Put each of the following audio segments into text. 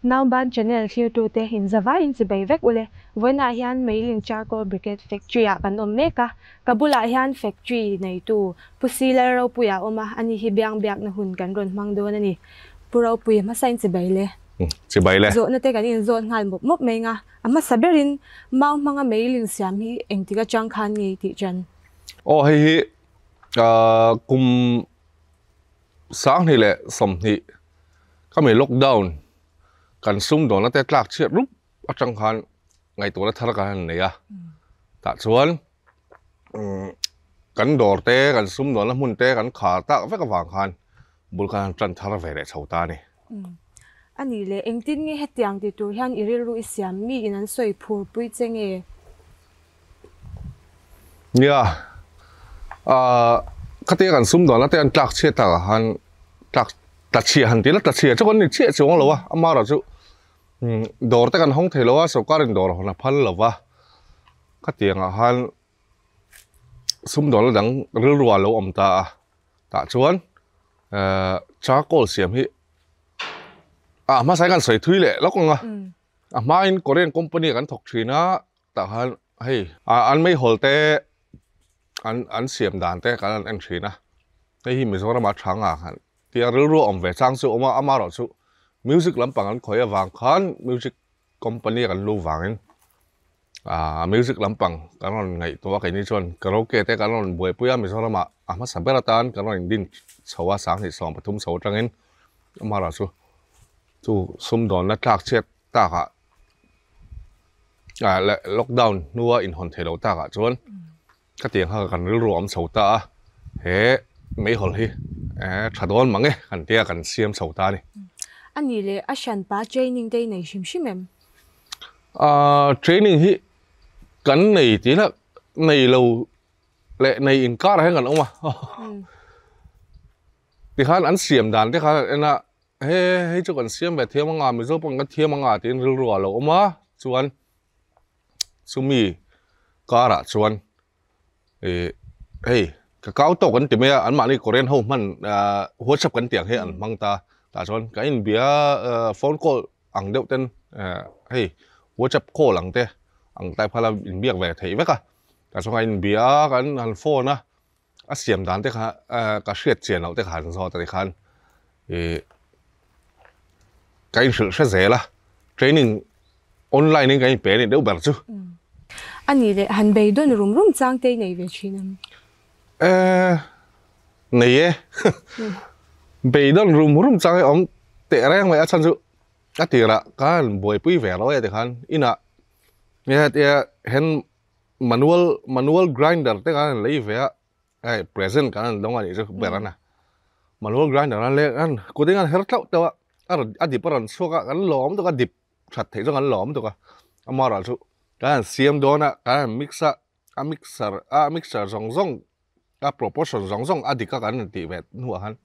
Nauban channel thlirtute inzavaiin chibei vek ule. Vawiinah hian Meiling Charcoal Brigade Factory ah kan awm mek a, ka bulah hian factory neitu Pu Si Lalropuia a awm a, ani hi biang biakna hun kan rawn hmang dawn a ni. Pu Ropui, hmasa in chibei le. Chibei le. Zawhna te kan inzawt nghal mawp mawp mai nga, a hmasa berin mau hmanga meiling siam hi engtik atang khan nge tih ṭan? Aw hei hi kum 2020 khami lockdown kan sumdawnna te tlak chhiat rup atang khan ngaihtuahna thar kan han nei a, tah chuan kan dawr te kan sumdawnna hmun te kan khar tak vek avang khan bul khan han tan thar ve leh chho ta a ni. A nih leh engtin nge hetiang ti tur hian i rilru i siam mi in an sawi phur pui che nge? Nia, ahh khatia kan sumdawnna te an tlak chhiat takah khan tlak tla chhia han tih la tla chhia chu kan ni chiah chuang lo a, amaherawhchu dawr te kan hawng thei lo a, sorkarin dawr hawn a phal lo va, khatiangah khan sumdawnna dang rilru ah lo awm ta a, tah chuan ehh charcoal siam hi ah hmasa hi kan sawi thui leh lawk ang a, a hmain Korean company ah kan thawk thin a. Tah khan hei an meihawl te an an siam dan te kan han en thin a, hei hi Mizoram ah tha nga khan tia rilru a awm ve chang chu a awm a, amaherawh chu music lampang an khawi avang khan music company a kan lu vangin ah music lampang kan rawn ngaihtuah a keini chuan karaoke te kan rawn buaipui a Mizoram ah a hmasa ber atan kan rawn indin chho a 2013 chho atangin amaherawh chu chu sumdawnna tlak chhiat takah. Ah leh lockdown hnua inhawn thei lo takah chuan khatiang kha kan rilru a awm chho ta a, he meihawl hi eh tha dawn mang e kan tia kan siam chho ta a ni. A nih leh a hranpa training te i nei hrim hrim em? Ah training hi kan nei tih lah nei lo leh nei inkar ah hian kan awm a, tikhan an siam dan te kha en a He hei chu kan siam ve thiam anga Mizo pawh kan thiam anga tiin rilru ah lo awm a, chuan chumi karah chuan ih hei ka kau tawk an ti mai a, anmahni Korean ho hman ah WhatsApp kan tih ang hi an hmang ta, tah chuan kan inbia ah phone call ang deuh ten ah hei WhatsApp call ang te ang type kha la inbiak ve theih vek a, tah chuan kan inbia a kan han phone a. A siam dan te kha ka hriat chian loh te kha han zawt a ti khan ih ka inhrilh hre zel a, training online in kan inpe a nih deuh ber chu. A nih leh han beidawn rum rum chang te i nei ve thin em? Eh, nei e. Beidawn rum rum chang hi awm teh reng mai a chhan chu a tirah ka han buaipui ve lo e tikhan inah hetia hen Manual manual grinder te kan han lei ve a, hei present kan han dawng a nih chu ber a na. Manual grinder an leng an kut in an her tlauh tlauh a, a rawn a dip a rawn chhuak a, kan lawm tuk a dip that theih chu kan lawm tuk a. Amaherawhchu chu kan han siam dawn a, kan han mix a, a mixer a mixer zawng zawng a proportion zawng zawng a dik a kan han tih ve hnuah khan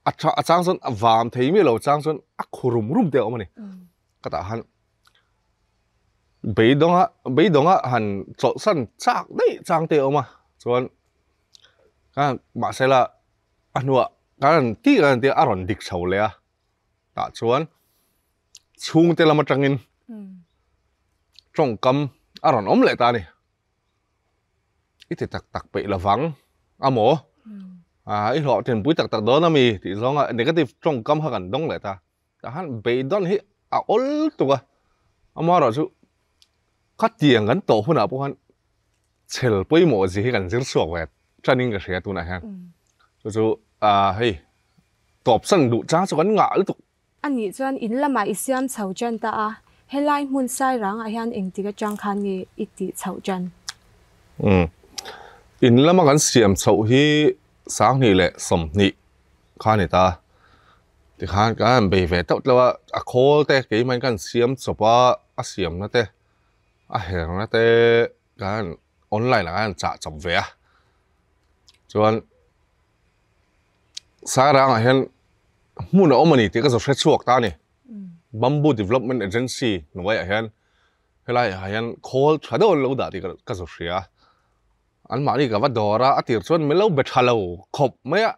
a tha a chang chuan a vam thei miah lo chang chuan a khu rum rum te a awm a ni. Ka tah khan Beidawnga beidawnga han chawlhsan chak daih chang te a awm a, chuan ka mahsela a hnuah kan han tih kan han tih a, a rawn dik chho leh a, tah chuan chhungte lam atangin tawngkam a rawn awm leh ta a ni. I ti tak tak peih lovang a maw? I hlawhtlinpui tak tak dawn a mi tih zawnga negative tawngkam kha kan dawng leh ta. Tah khan beidawn hi a awl tuk a, amaherawh chu khatiang kan tawh hunah pawh khan chhel pawimawh zia hi kan zir chhuak ve tanin ka hria tunah hian. Chu chu hei tawpsan duh chang chu kan ngah lutuk. A nih chuan in lamah i siam chho tan ta a, helai hmun Sairangah hian engtik atang khan nge i tih chhoh tan? Umm, in lama kan siam chhoh hi 2020 kha a ni ta. Tikhan kan han bei ve teuh teuh a, a khawl te keimah in ka han siam chawp a, a siamna te a herna te kan han online ah kan han chah chawp ve a. Chuan Sairangah hian hmun a awm a ni tih ka zaw hre chhuak ta a ni. Bamboo Development Agency hnuaiah hian helaiah hian khawl tha deuh an lo dah tih ka zaw hria a. Anmahni ka va dawr a, a tir chuan min lo be tha lo khawp mai a.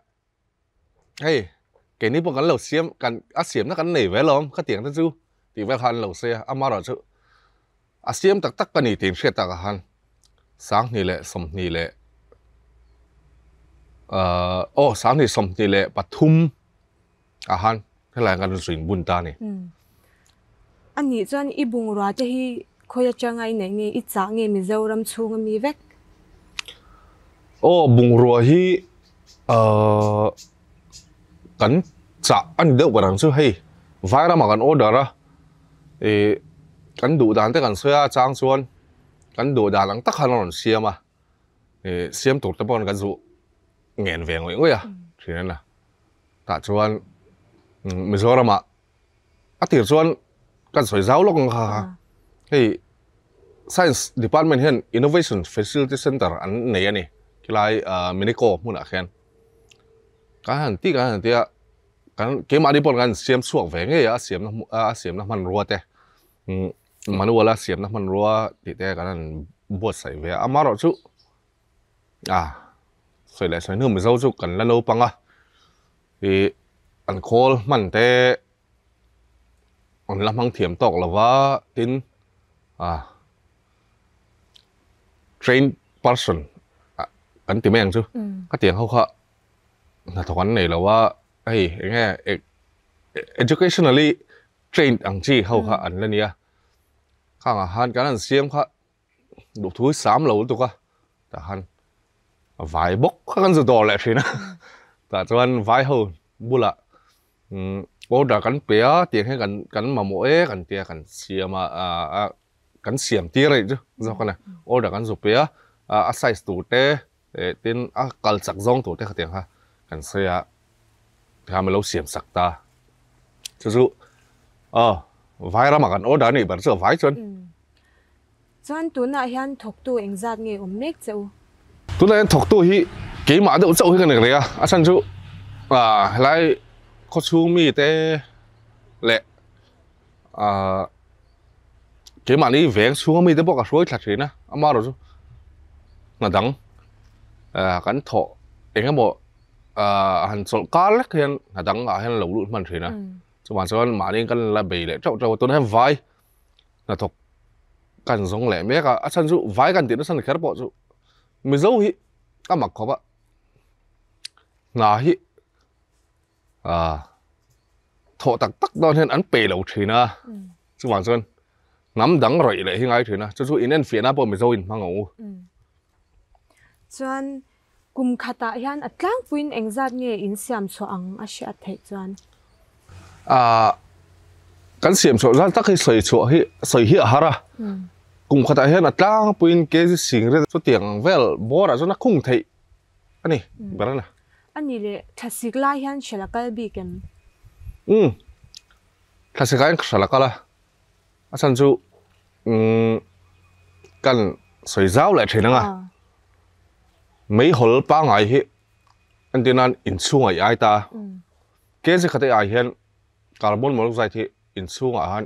Hei keini pawh kan lo siam kan a siamna kan nei ve alawm khatiang te chu. tih vel kha an lo sawi a, amaherawhchu a siam tak tak ka ni tih inhriat takah khan 2020 leh ahh aw 2023 ah khan helai kan rawn zuin bun ta a ni. A nih chuan i bungrua te hi khawi atanga i neih nge i chah nge Mizoram chhunga mi vek? Aw bungrua hi ahh kan chah a ni deuh ber ang chu hei Vairamah kan order a ih kan duh dan te kan sawi a chang chuan kan duh dan ang tak khan a rawn siam a ih siam tur te pawh kan zuh ngen ve ngawih ngawih a thin a na tah chuan Mizoramah a tir chuan kan sawi zau lawk ang kha kha hei science department hian innovation facility center an nei a ni khilai ah minico hmunah khian kan han ti kan han tia kan keimahni pawh kan siam chhuak ve ngei a a siamna hmu a siamna hmanrua te umm manual a siamna hmanrua tih te kan han buatsaih ve a amaherawhchu ah sawi leh sawi hnu mizo chu kan la naupang a. Ih an khawl hman te an la hmang thiam tawk lo va tin ah train person kan ti mai ang chu ka tiang ho kha hnathawk an nei lo a hei eng nge educationally trained ang chi ho kha an la nia khang ah khan kan han siam kha Duhthu hi sam lo lutuk a, tah khan vai bawk kha kan zu dawr leh thin a, tah chuan vai ho bulah order kan pe a tiang hian kan kan mamawh e kan tia kan siam a ah kan siam tir a nih chu zawk a ni order kan zu pe a a size tur te eh tin a kal chak zawng tur te khatiang kha kan sawi a tikhan min lo siam sak ta chu chu aw vai ramah kan order a nih ber chu a vai chuan. Chuan tunah hian thawktu engzat nge awm mek che u? Tunah hian thawktu hi keimah deuh chauh hi ka nek rih a, a chhan chu ah helai khawchhung mite leh ah keimahni veng chhunga mite pawh ka hruai thla thin a, amaherawh chu hna dang ah kan thawh eng emaw ah han chawlh kar lek hian hna dang ah hian lo lut hman thin a, chuvang chuan mahni kan la bei leh teuh teuh a, tunah hian vai hnathawk kan zawng leh mek a, a chhan chu vai kan tih nasa ni kher pawh chu Mizo hi a mak khawp a, hna hi ah thawh tak tak dawn hian an pe lo thin a, chuvang chuan hnam dang rawih leh hi ngai thin a, chu chu in enfiahna pawh Mizo in hmang ang u. Chuan Kum khatah hian a tlangpuiin engzat nge in siam chhuah ang a hriat theih chuan? Ahh kan siam chhuah zat tak hi sawi chhuah hi sawi hi a har a. Kum khatah hian a tlangpuiin kg singriat chutiang ang vel bawrah chuan a khung theih a ni ber a ni. A nih leh thlasik lai hian hralh a kal bik em? Umm thlasik ah hian hralh a kal a, a chhan chu umm kan sawi zau leh thin ang a. Meihawl pangngai hi entir nan inchhungah i ai ta a, kg khat ai hian carbon monoxide hi inchhungah han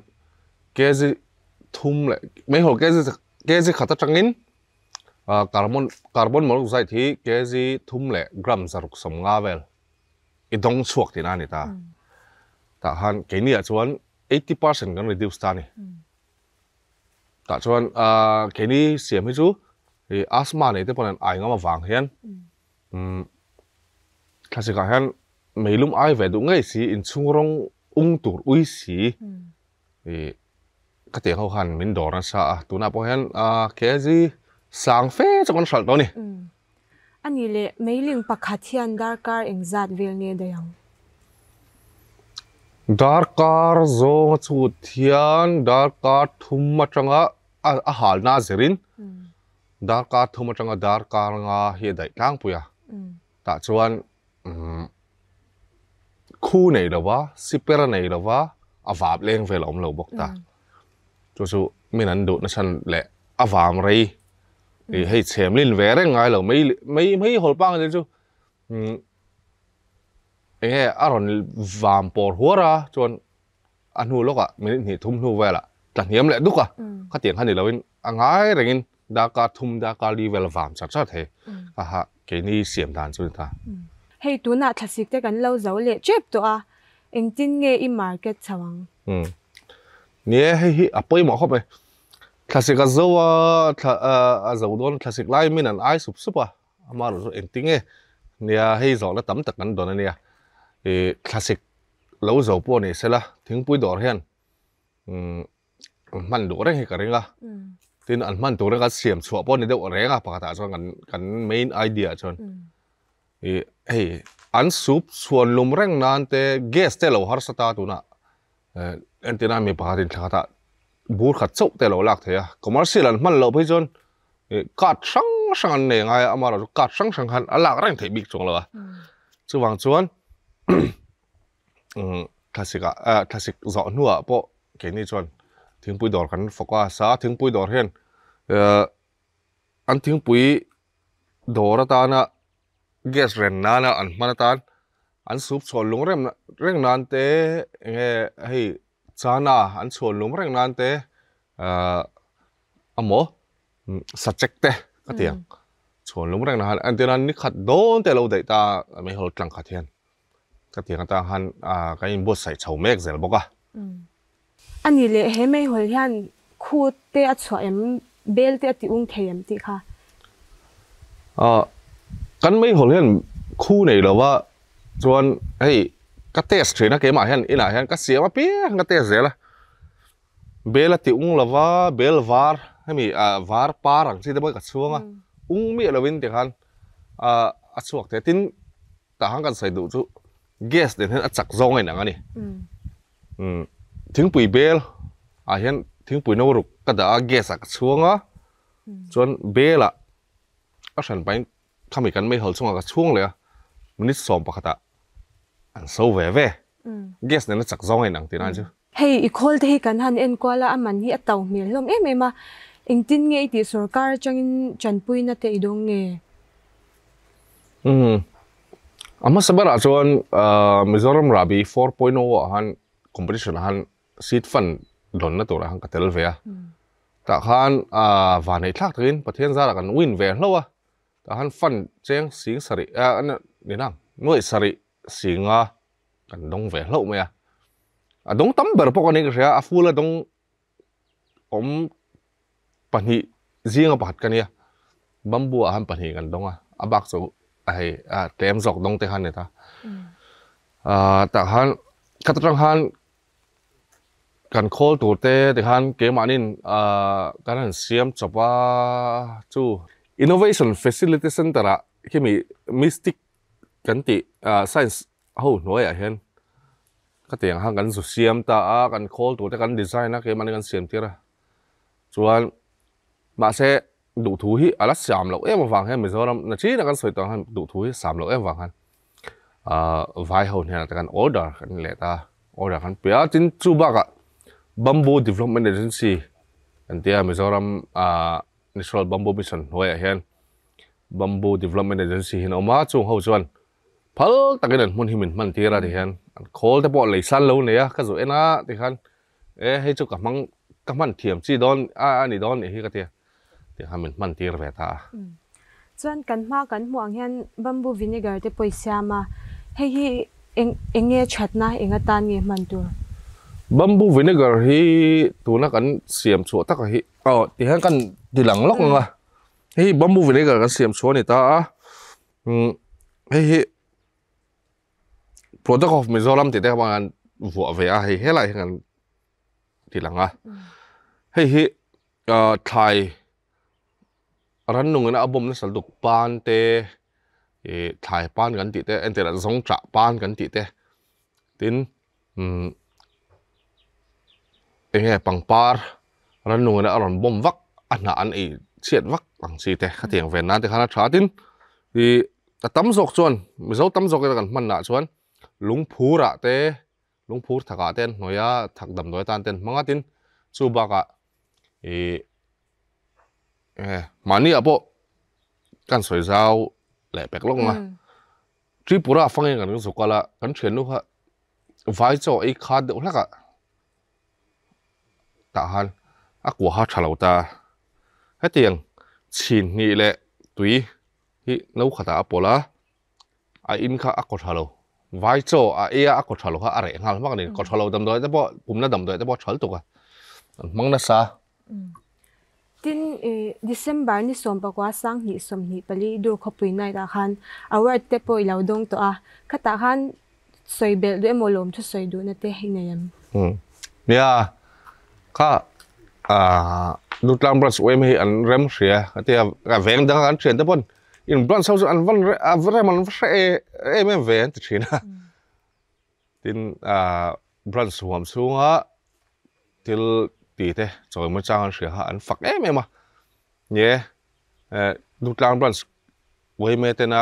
kg thum leh meihawl kg kg khat atangin carbon carbon monoxide hi kg thum leh gram 650 vel i dawng chhuak tihna a ni ta. Tah khan keiniah chuan 80% kan reduce ta a ni. Tah chuan keini siam hi chu ih asthma nei te pawh an ai ngam avang hian umm thlasikah hian meilum ai ve duh ngei si inchhung rawng ung tur ui si ih ka tiang ho khan min dawr nasa a tunah pawh hian kg sang fe chu kan hralh tawh a ni. A nih leh meiling pakhat hian darkar engzat vel nge daih ang? Darkar zawnga chhut hian darkar thum atanga a halna a zirin darkar thum atanga darkar nga hi a daih tlangpui a. Tah chuan khu nei lova, siper a nei lova, a vap leng vel a awm lo bawk ta. Chu chu min an duh nasa leh a vam rei ih hei chhem lin ve reng ngai lo mai mai mai hawl pang te chu eng nge a rawn vam pawr huar a chuan a hnu lawkah minute hnih thum hnu velah tla hniam leh duk a khatiang kha ni loin a ngai rengin darkar thum darkar li vel a vam char char thei a ha keini siam dan chu ni ta. Hei tunah thlasik te kan lo zo leh tep tawh a engtin nge i market chho ang? Umm. Ni e, hei hi a pawimawh khawp mai. Thlasik a zo a, thla a zo dawn thlasik lai min an ai sup sup a, amaherawh chu engtinge nia hei zawhna tam tak kan dawn a nia. Ih thlasik lo zo pawh ni sela thingpui dawr hian umm hman duh reng hi ka ring a, tin an hman tur reng a siam chhuah pawh ni deuh reng a pakhatah chuan kan kan main idea chuan ih hei an soup chhuan lum reng nan te gas te lo harsa ta tunah entirna mi pakhat in thla khatah bur khat chauh te lo lak thei a commercial an hman loh phei chuan ih card hrang hrang an nei ngai a amaherawhchu card hrang hrang khan a lak reng theih bik chuang lo a chuvang chuan Thlasik ah thlasik zawh hnuah pawh keini chuan thingpui dawr kan focus a, thingpui dawr hian an thingpui dawr atana gas ren nana an hman atan an soup chhuan lung rem reng nan te enge hei chana an chhuan lum reng nan te amaw sachek te ka ti ang chhuan lum reng nan han entir a ni khat dawn te a lo daih ta meihawl tlang khat hian. Ka tiang atang khan kan inbuatsaih chho mek zel bawk a. A nih leh he meihawl hian khu te a chhuah em, bel te a ti ung thei em tih kha? Kan meihawl hian khu nei lo va, chuan hei ka test thin a keimah hian inah hian ka siam apiang ka test zel a. Bel a ti ung lo va, bel var hemi var par ang chi te pawh hi ka chhuang a, ung miah lovin tikhan a chhuak thei a, tin Tah khan kan sawi duh chu gas nen hian a chak zawng a inang a ni. Thingpui bel ah hian thingpui no ruk ka dah a gas ah ka chhuang a chuan bel ah a hran pahin khami kan meihawl chungah ka chhuang leh a minute 11 ah an so ve ve. Gas nen a chak zawng a inang tih nan chu. Hei i khawl te hi kan han enkual a a man hi a to hmel hlawm em em a engtin nge i tih sorkar atangin tanpuina te i dawng nge? Umm a hmasa berah chuan Mizoram Rahbi 4.0 ah khan competition ah khan seed fund dawnna turah khan ka tel ve a tah khan vanneih thlak takin Pathian zarah kan win ve hlauh a tah khan fund cheng sing sarih ni nang nuaih sarih singa kan dawng ve hlauh mai a a dawng tam ber pawh ka ni ka hria a full a dawng awm pahnih zinga pakhat ka nia bamboo ah khan pahnih kan dawng a a bak chu hei tlem zawk dawng te khan a ni ta tah khan khat atang khan kan khawl tur te tikhan keimahnin kan han siam chawp a chu innovation facility center ah khimi mystic kan tih science ho hnuaiah hian Ka tiang khan kan zu siam ta a, kan khawl tur te kan design a, keimahni kan siam tir a. Chuan mahse duhthu hi a la siam loh em avang hian Mizoram na chin a kan sawi tawh ang khan duhthu hi siam loh em avang khan ahh vai ho hnenah te khan order kan let a, order kan pe a. Tin chu bakah Bamboo Development Agency kan tia Mizoram ahh National Bamboo Mission hnuaiah hian Bamboo Development Agency hi an awm a, chung ho chuan Phal takin an hmun hi min hman tir a ti hian an khawl te pawh lei san lo nei a ka zawh en a ti khan e hei chu ka hmang ka hman thiam chi dawn a a ni dawn nih hi ka ti a ti khan min hman tir ve ta a. Chuan kan hma kan hmuh ang hian bamboo vinegar te pawh i siam a hei hi eng eng nge thatna eng atan nge hman tur? Bamboo vinegar hi tuna kan siam chhuah taka hi aw ti hian kan ti lang lawk ang a hei hi bamboo vinegar kan siam chhuah a ni ta a. Hei hi product of Mizoram tih te kha an vuah ve a hei helai hian kan ti lang a hei hi thlai rannung ina a bawm nasa lutuk pan te ih thlai pan kan tih te entirah zawng chah pan kan tih te tin eng nge pangpar rannung ina a rawn bawm vak a hnah an ei chhiat vak ang chi te khatiang ven nan te khan a tha tin ih a tam zawk chuan mizo tam zawk ina kan hman lah chuan lungphur ah te lungphur thak ah te an hnawih a thak damdawi atan te an hmang a tin chu bakah ih eng nge mahni ah pawh kan sawi zau leh pek lawk ang a. Tripura fangin kan zuk kal a, kan thiannu kha vai chaw ei khat deuh hlek a tah khan a kua kha tha lo ta. Hetiang chhin hnih leh tui hi no khatah a pawlh a, a in kha a kaw tha lo. Vai chaw a ei a, a kaw tha lo kha a reh nghal hmak a ni. Kaw tha lo damdawi te pawh pumna damdawi te pawh a tha lutuk a. an hmang nasa. Tin, December ni 14 2024 dur khawpui night ah khan award te pawh i lo dawng tawh a, khatah khan sawi belh duh emaw lawm thu sawi duhna te i nei em? Nia, kha Dutlang branch uaim hi an rem hria a tia, a veng danga kan thian te pawn in branch ho chu an van rem an va hre em em ve an ti thin a. Tin, branch huam chhunga thil ti te chawi chang an hria kha an fak em em a. Ni e, Dutlang branch uaime tena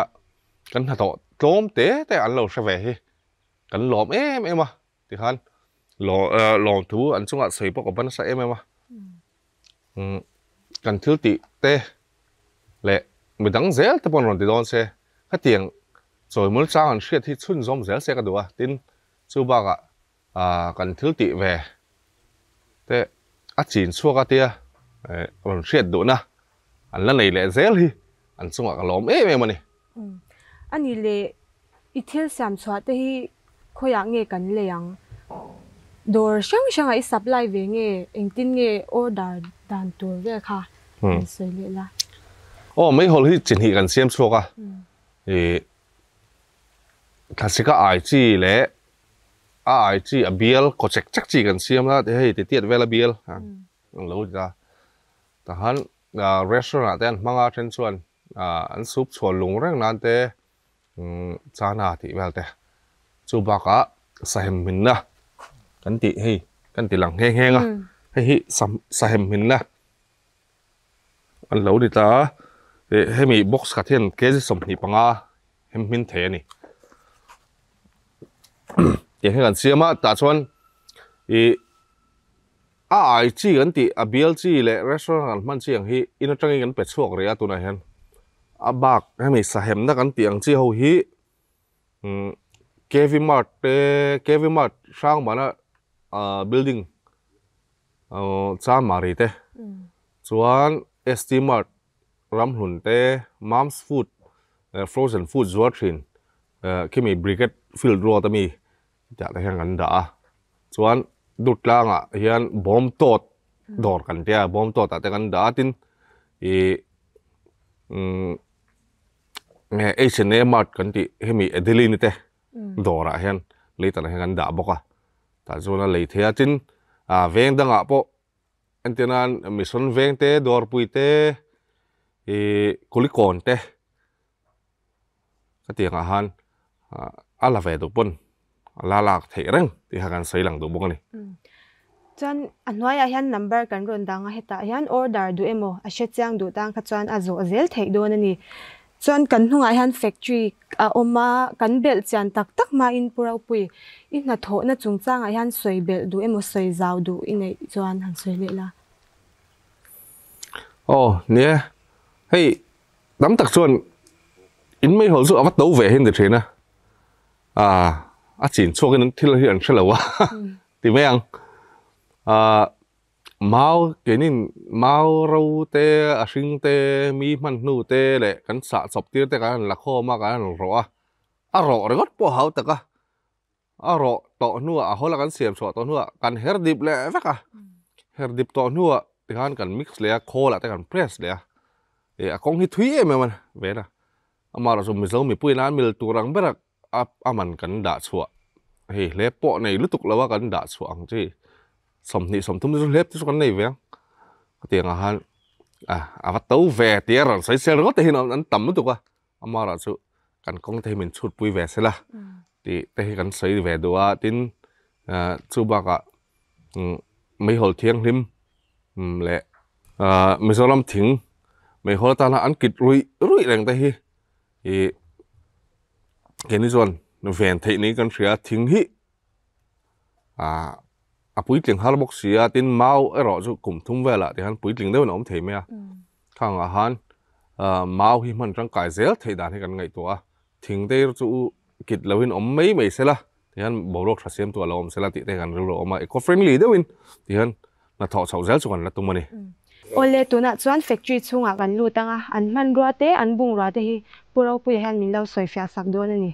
kan hnathawh tlawm te te an lo hre ve hi kan lawm em em a. Tikhan lawmthu an chungah sawi pawh ka va nasa em em a. Kan thil tih te leh midang zel te pawh an rawn ti dawn se, khatiang chawimul chang an hriat hi chhunzawm zel se ka duh a. Tin, chu bakah kan thil tih ve te a chin chhuak a tia rawn hriat duhna an la nei leh zel hi an chungah ka lawm em em a ni. A nih leh i thil siam chhuah te hi khawiah nge kan lei ang? Dawr hrang hrangah i supply ve nge engtin nge order dan tur vel kha kan sawi leh la. Aw meihawl hi chi hnih kan siam chhuak a, ih thlasika ai chi leh a ai chi a bial kaw chek chek chi kan siam la hei ti tiat vel a bial ang lo ti ta. Tahan restaurant ah te an hmang a then chuan an soup chhuan lung reng nan te chana tih vel te chu bakah sahem hminna kan tih hei kan ti lang nghe nghe a hei hi sahem hminna an lo ni ta a hemi box khat hian kg 25 hem hmin thei a ni tiang hian kan siam a tah chuan ih A ai chi kan tih, a bial chi leh restaurant kan hman chi ang hi in atangin kan pe chhuak rih a tunah hian a bak hemi sahemna kan tih ang chi ho hi KV Mart te KV Mart Hrangbana building Chanmari te chuan ST Mart Ramhlun te Mom's Food frozen food zuar thin khimi Brigade Field Road ami Tah te hian kan dah a, chuan dut tlangah hian bawm tawt dawr kan tia a, bawm tawt ah te kan dah a, tin ih umm H and A mart kan tih hemi Adeline te dawrah hian leitan ah hian kan dah bawk a, tah chuan a lei thei a, tin ah veng dangah pawh entir nan mission veng te dawrpui te ih kulikawn te. Ka tiang ah han a la ve duh pawn a la lak theih reng tih kha kan sawi lang duh bawk a ni. Chuan a hnuaiah hian number kan rawn dang a, hetah hian order duh emaw a hre chiang duh tan kha chuan a zawh zel theih dawn a ni. Chuan kan hnungah hian factory a awm a, kan belh chian tak tak hmain Pu Ropui i hnathawhna chungchangah hian sawi belh duh emaw sawi zau duh i neih chuan han sawi leh la. Aw nia hei Tam tak chuan in meihawl chu a va to ve hi an ti thin a, ah a chin chhuak in thil hi an hre lo a ti mai ang. Ah mau keinin mau ro te a hring te mi hman hnu te leh kan sah chawp tir te kan han la khawm a kan han rawh a, a rawh ringawt pawh a hau tak a, a rawh tawh hnuah a hawla kan siam chhuah tawh hnuah kan her dip leh vek a, her dip tawh hnuah tikhan kan mix leh a khawl ah te kan press leh a, ih a kawng hi thui em em a vel a, amaherawhchu Mizo mipui nan mil tur ang ber a a man kan dah chhuah hei hlep pawh nei lutuk lo a kan dah chhuah ang chi 20 30 te chu hlep te chu kan nei ve ang hetiang ah khan a va to ve tia rawn sawi sel ringawt te hi an tam lutuk a. Amara chu kan kawng te hi min chhut pui ve sela tih te hi kan sawi ve duh a, tin chu bakah meihawl thianghlim leh Mizoram thing meihawl atana an kit ruih ruih reng te hi ih keini chuan ven theih niin kan hria a, thing hi a puitling har bawk si a, tin mau erawh chu kum thum velah ti khan puitling deuhin a awm thei mai a. Thangah han mau hi hman tangkai zel theih dan hi kan ngaihtuah a, thing te chu kit loin awm mai mai sela tihian boruak tha siam tu a lo awm sela tih te kan rilru a awm a, eco friendly deuhin tihian hnathawh chhoh zel chu kan la tum a ni. Awle, tunah chuan factory chhungah kan lut ang a, an hmanrua te, an bungrua te hi Pu Ropuia hian min lo sawifiah sak dawn a ni.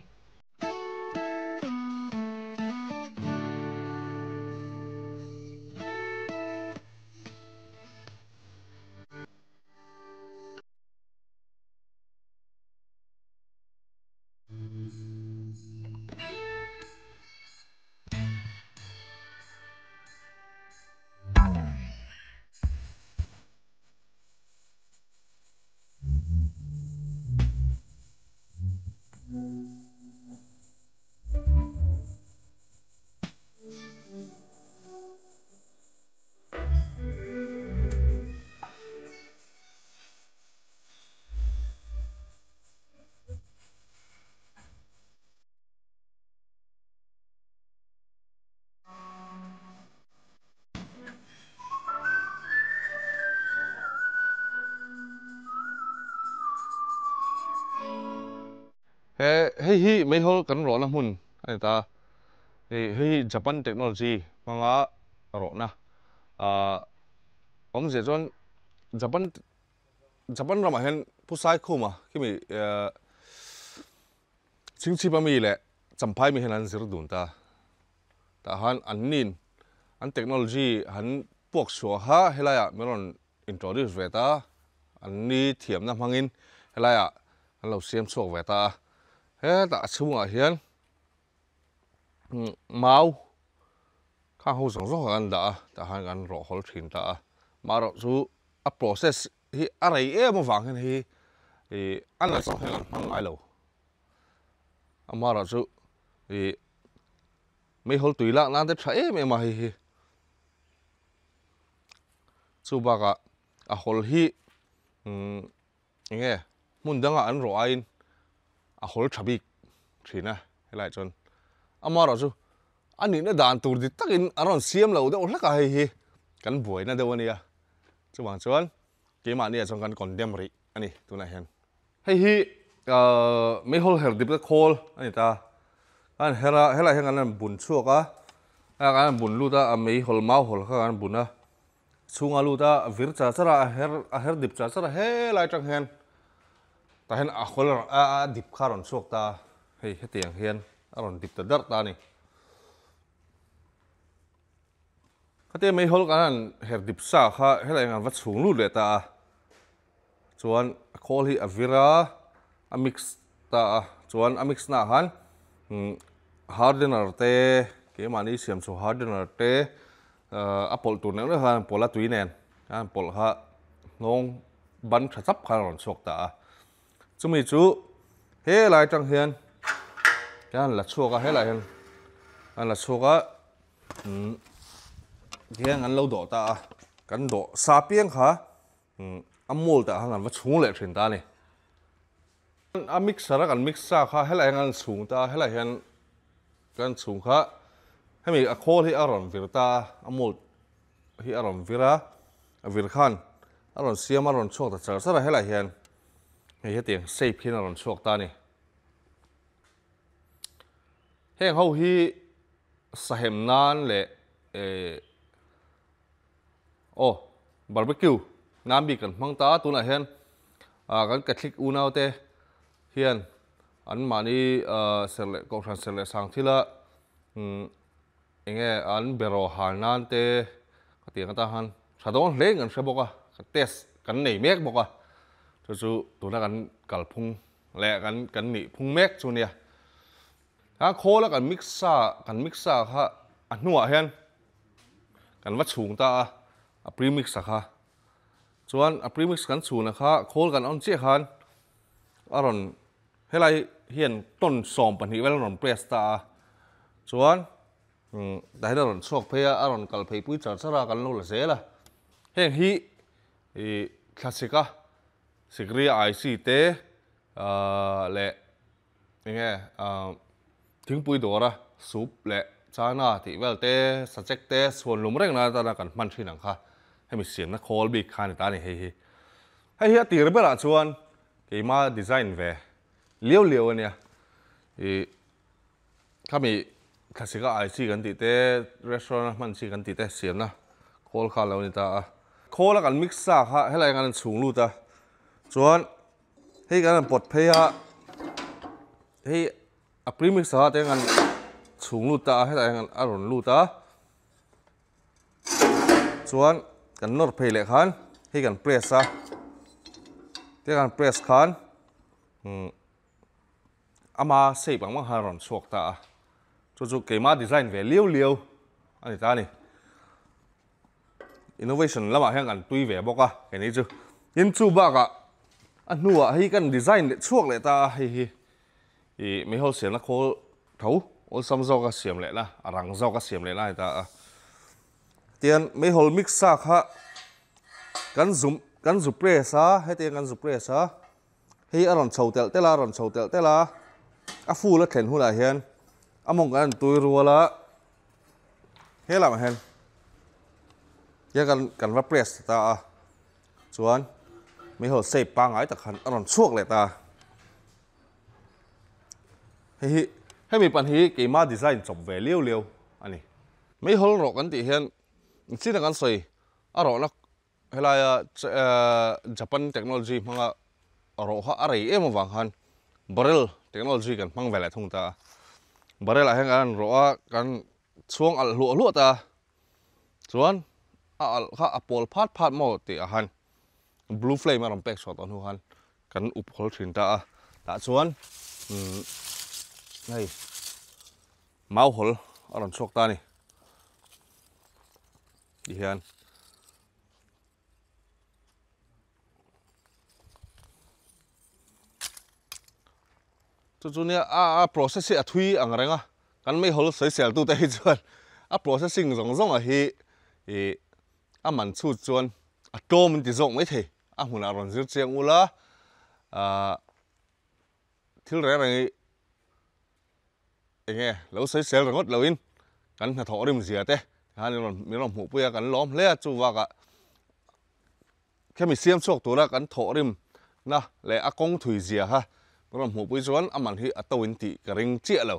He hei hi meihawl kan rawhna hmun a ni ta. Hei hi Japan technology hmanga rawhna ah awmzia chuan Japan Japan ramah hian Pu Saikhuma khimi Chhingchhip ami leh Champhai mi hian an zir dun ta. Tah han an nin an technology han puak chhuah kha helaiah min rawn introduce ve ta a, an ni thiamna hmangin helaiah an lo siam chhuak ve ta a. Hetah a chhungah hian mau khang ho zawng zawng kha kan dah a, tah khan kan rawh hawl thin ta a. Marawh chu a process hi a rei em avang hian hei hi a nalh zawng hian an hmang ngai lo. Amaherawhchu ih meihawl tui lak nan te tha em em a hei hi. Chu bakah a hawl hi umm eng nge hmun dangah an rawh aiin a hawl tha bik thin a helaiah chuan. Amaherawhchu a nihna dan tur dik takin a rawn siam lo deuh hlek a hei hi kan buaina deuh a nia. Chuvang chuan keimahniah chuan kan condemn rih a ni tunah hian. Hei hi meihawl her dip te khawl a ni ta. Kan her a, helaiah hian kan rawn bun chhuak a, helaiah kan rawn bun lut a, a meihawl mau hawl kha kan rawn bun a, chhunga lut a, a vir char char a, a her a her dip char char a, helai atang hian tah hian a hawl a a dip kha a rawn chhuak ta a, hei hetiang hian a rawn dip ta darh ta a ni. Khatia meihawl kan han her dip sa kha helaiah hian kan va chhung lut leh ta a. Chuan a khawl hi a vir a, a mix ta a, chuan a mix naah khan hardener te keimahni siam chhuah hardener te a pawlh tur neuh neuh khan a pawlh a tui nen khan pawlh kha hnawng ban tha chap khan a rawn chhuak ta a. Chumi chu helai atang hian kan la chhuak a, helaiah hian kan la chhuak a. Tihian kan lo dawh ta a, kan dawh sa piang kha a mold ah khan kan va chhung leh thin ta a ni. A mixer a kan mix sa kha helaiah hian kan chhung ta a, helaiah hian kan chhung kha hemi a khawl hi a rawn vir ta a, a mold hi a rawn vir a, a vir khan a rawn siam a rawn chhuak ta char char a, helaiah hian hei hetiang shape hian a rawn chhuak ta a ni. Heng ho hi sahem nan leh aw barbecue nan bik kan hmang ta a, tunah hian kan Catholic unau te hian an mahni serh leh kohhran serh leh sang thila eng nge an beraw hal nan te ka tih ang atan khan tha dawn hle in kan hre bawk a, ka test kan nei mek bawk a, chu chu tuna kan kalphung leh kan kan nih phung mek chu nia. Kha khawl a kan mix sa kan mix sa kha a hnuah hian kan va chhung ta a, a premix a kha. Chuan a premix kan chhun a kha khawl kan on chiah khan a rawn helai hian ton 12 vel a rawn press ta a. Chuan tah hian a rawn chhuak phei a, a rawn kal phei pui char char a kan lo la zel a. Heng hi ih thlasik a sikri IC te leh enge thingpui dawra soup leh chana tih vel te sachek te chhuan lum reng nan atana kan hman thin ang kha hemi siamna khawl bik kha a ni ta a ni hei hi. Hei hi a tir berah chuan keima design ve liau liau a nia ih khami thlasika ai chi kan tih te restaurant a hman chi kan tih te siamna khawl kha a lo ni ta a. Khawl a kan mix sa kha helai hian an chhung lut a chuan Hei kan han pawt phei a, hei a premix ah te hian chhung lut ta a, hetah hian a rawn lut a, chuan kan nawr phei leh khan hei kan press a, te kan press khan ama shape ang ang khan a rawn chhuak ta a, chu chu keima design ve liau liau a ni ta a ni. Innovation lamah hian kan tui ve bawk a kei ni chu. Tin chu bakah a hnuah hei kan design leh chhuak leh ta a hei hi. I meihawl siamna khawl tho awlsam zawka siam lehna a rang zawka siam lehna a ni ta a. Tian meihawl mix sa kha kan zum kan zu press a hetiang kan zu press a hei a rawn chho telh telh a a rawn chho telh telh a a full a thlen hunah hian a mawng kan tui rual a he lamah hian hian kan kan va press ta a. Chuan meihawl shape pangngai tak khan a rawn chhuak leh ta. Hei hi hemi pan hi keima design chawp ve liau liau a ni. Meihawl rawh kan tih hian chin a kan sawi a rawhna helaia Japan technology hmanga rawh kha a rei em avang khan barrel technology kan hmang ve leh thung ta a. Barrel ah hian kan rawn rawh a kan chhuang alh hluah hluah ta a. Chuan a alh kha a pawl phat phat maw tih ah khan blue flame a rawn pek chhuah tawh hnu khan kan up hawl thin ta a. Tah chuan umm hei mau hawl a rawn chhuak ta a ni ti hian. Chu chu nia a a process hi a thui ang reng a, kan meihawl sawisel tute hi chuan a processing zawng zawng ah hi ih a man chhut chuan a tlawm an ti zawk mai thei, a hmunah rawn zir chiang ula ah thil reng reng hi eng nge lo sawisel ringawt loin kan hnathawh rim zia te khan min rawn hmuhpui a kan lawm hle a chuvakah Khemi siam chhuak tura kan thawhrim na leh a kawng thui zia kha ka rawn hmuhpui chuan a man hi a to in tih ka ring chiah lo.